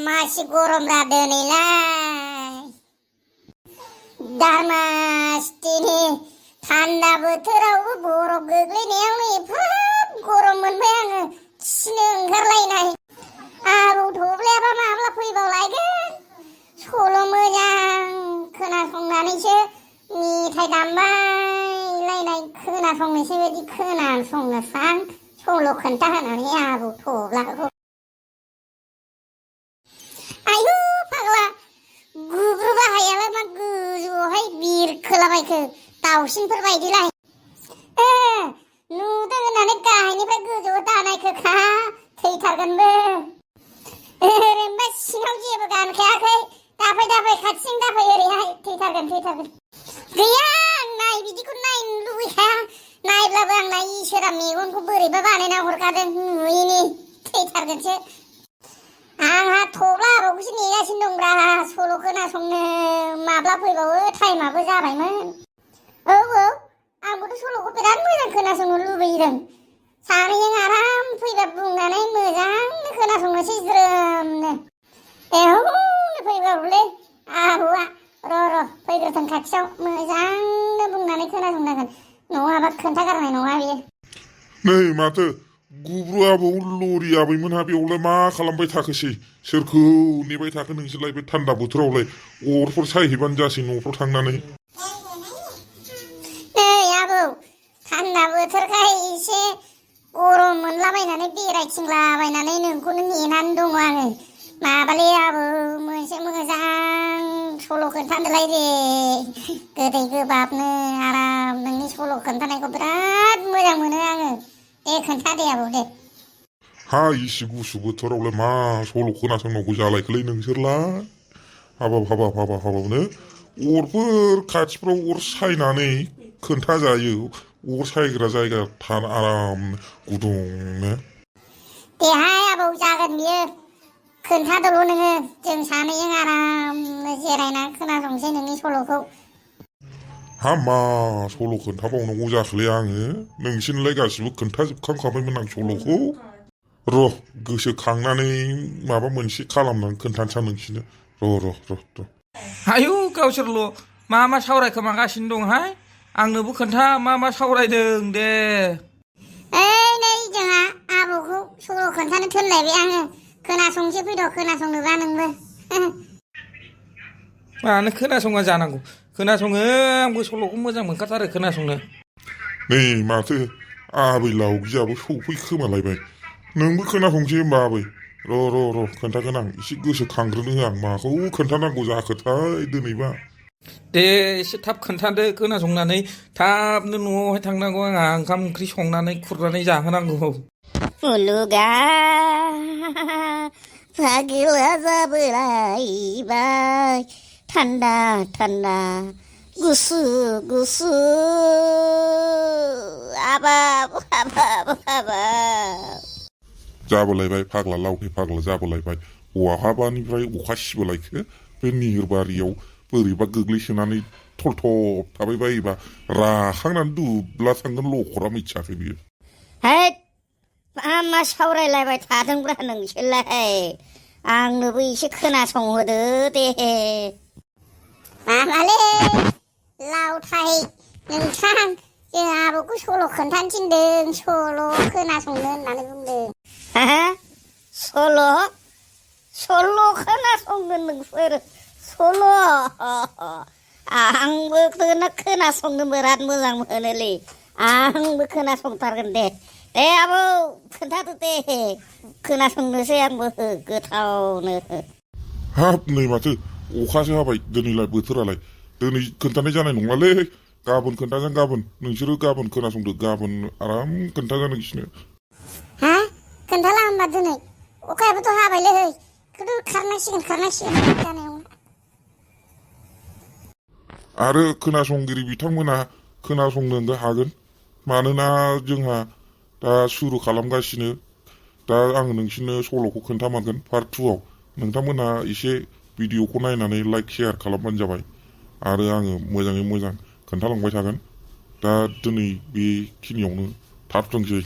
मासि गरमब्रा दिनैलाय दारमासथिनि थान्दा बोथोरावबो बरफ गोग्लैनायावनो एफाराब गरम मोनबाय आङो खिनो ओंखारलायनाय आबौ थब्लायाबा माब्ला फैबावलायगोन सल' मोजां खोनासंनानैसो मेथाइ दामबायलायनाय खोनासंनोसै बायदि खोनासंनोसां सल' खोन्था होनानै आबौ थब्लाखौ आयु फाग्ला गुग्रुबा हायालाय मा गोजौआवहाय बिरखोलाबायखो दाउसिनफोर बायदिलाय नुदों होननानै गाहायनिफ्राय गोजौआव दानायखोखा थैथारगोनबो ओरैनोबा सिङाव जेबो गानखायाखै दाफै खाथिजों दाफै ओरैहाय थैथारगोन गैया नाय बिदिखौ नायनो लुबैखाया नायब्लाबो आंना इसोरा मेगनखौ बोरैबा बानायना हरखादों नुयैनि थैथारगोनसो आंहा थब्ला आबौखौसो नेगासिनो दंब्रा सल' खोनासंनो माब्ला फैबावो टाइमाबो जाबायमोन औ आंबोथ' सल'खौ बिराद मोजां खोनासंनो लुबैदों सानैजों आराम फैबा बुंनानै मोजांनो खोनासंनोसै ज्रोमनो फैबावलै आबौआ र' फैग्रोथों खाथियाव मोजांनो बुंनानै खोनासंनांगोन नङाबा खोन्थागारनाय नङा बियो नै माथो गुब्रु आबौ लरि आबैमोनहा बेयावलाय मा खालामबाय थाखोसै सोरखौ नेबाय थाखो नोंसोरलाय बे थान्दा बोथोरावलाय अरफोर सायहैबानो जासै न'फ्राव थांनानै नै आबौ थान्दा बोथोरखाय एसे गरम मोनलाबायनानै बेरायथिंलाबायनानै नोंखौनो नेनानै दङ आङो माबालै आबौ मोनसे मोजां सल' खोन्थानोलाय दे गोदै गोबाबनो आराम नोंनि सल' खोन्थानायखौ बिराद मोजां मोनो आङो दे खोन्था दे आबौ दे हा इसे गुसु बोथोरावलाय मा सल' खोनासंनांगौ जालायखोलै नोंसोरलाय हाबाबनो अरफोर खाथिफ्राव अर सायनानै खोन्थाजायो अर सायग्रा जायगा थानो आराम गुदुंनो देहाय आबौ जागोन बियो खोन्थादोल' नोङो जों सानैजों आरामनो जिरायना खोनासंसै नोंनि सल'खौ हा मा सल' खोन्थाबावनांगौ जाखोलै आङो नोंसोरनोलाय गासिबो खोन्थाजोबखांखाबायमोन आं सल'खौ र' गोसोखांनानै माबा मोनसे खालामनानै खोन्थानोसै नोंसोरनो र' आयु गावसोरल' मा सावरायखोमागासिनो दंहाय आंनोबो खोन्था मा सावरायदों दे नै जोंहा आबौखौ सल' खोन्थानो थोनलायबाय आङो खोनासंसै फैद' खोनासंनोबा नोंबो मानो खोनासङा जानांगौ खोनासङो आंबो सल'खौ मोजां मोनखाथारो खोनासंनो नै माथो आबै लावगियाबो सफैखोमालायबाय नोंबो खोनासंसै होमबा आबै र' खोन्थागोन आं एसे गोसोखांग्रोनो हो आं माखौ खोन्थानांगौ जाखोथाय दिनैबा दे एसे थाब खोन्थादो खोनासंनानै थाबनो न'आवहाय थांनांगौ आंहा ओंखाम ओंख्रि संनानै खुरनानै जाहोनांगौ मुलुगा फाग्ला जाबोलायबाय थान्दा गुसु हाबाब जाबोलायबाय फाग्ला लावखे फाग्ला जाबोलायबाय बहाबानिफ्राय अखा सिबोलायखो बे निहिरबारियाव बोरैबा गोग्लैसोनानै थलथब थाबाय बायोबा राखांनानै दुब्ला थांगोन लखरा मिथियाखै बियो मा सावरायलायबाय थादोंब्रा नोंसोरलाय आंनोबो एसे खोनासंहोदो दे माबालै लावथाय नोंथां जों आबौखौ सल' खोन्थानो थिनदों सल' खोनासंनो होननानै बुंदों सल' खोनासंगोन नोंसोर सल' आंबो खोनासंनो बिराद मोजां मोनोलै आंबो खोनासंथारगोन दे आबौ खोन्थादो दे खोनासंनोसै आंबो गोथावनो हाब नै माथो अखासो हाबाय दिनैलाय बोथोरालाय दिनै खोन्थानाय जानाय नङालै गाबोन खोन्थागोन गाबोन नोंसोरो गाबोन खोनासंदो गाबोन आराम खोन्थागोन नोंसोरनो खोन्थाला होमबा दिनै अखायाबोथ' हाबायलै खारनांसिगोन जानायाव आरो खोनासंगिरि बिथांमोना खोनासंनो हागोन मानोना जोंहा दा सुरु खालामगासिनो दा आं नोंसोरनो सल'खौ खोन्थामारगोन पार्ट 2आव नोंथांमोना एसे भिडिअखौ नायनानै लाइक शेयार खालामबानो जाबाय आरो आङो मोजाङै मोजां खोन्थालांबाय थागोन दा दिनै बेखिनियावनो थाबथोंसै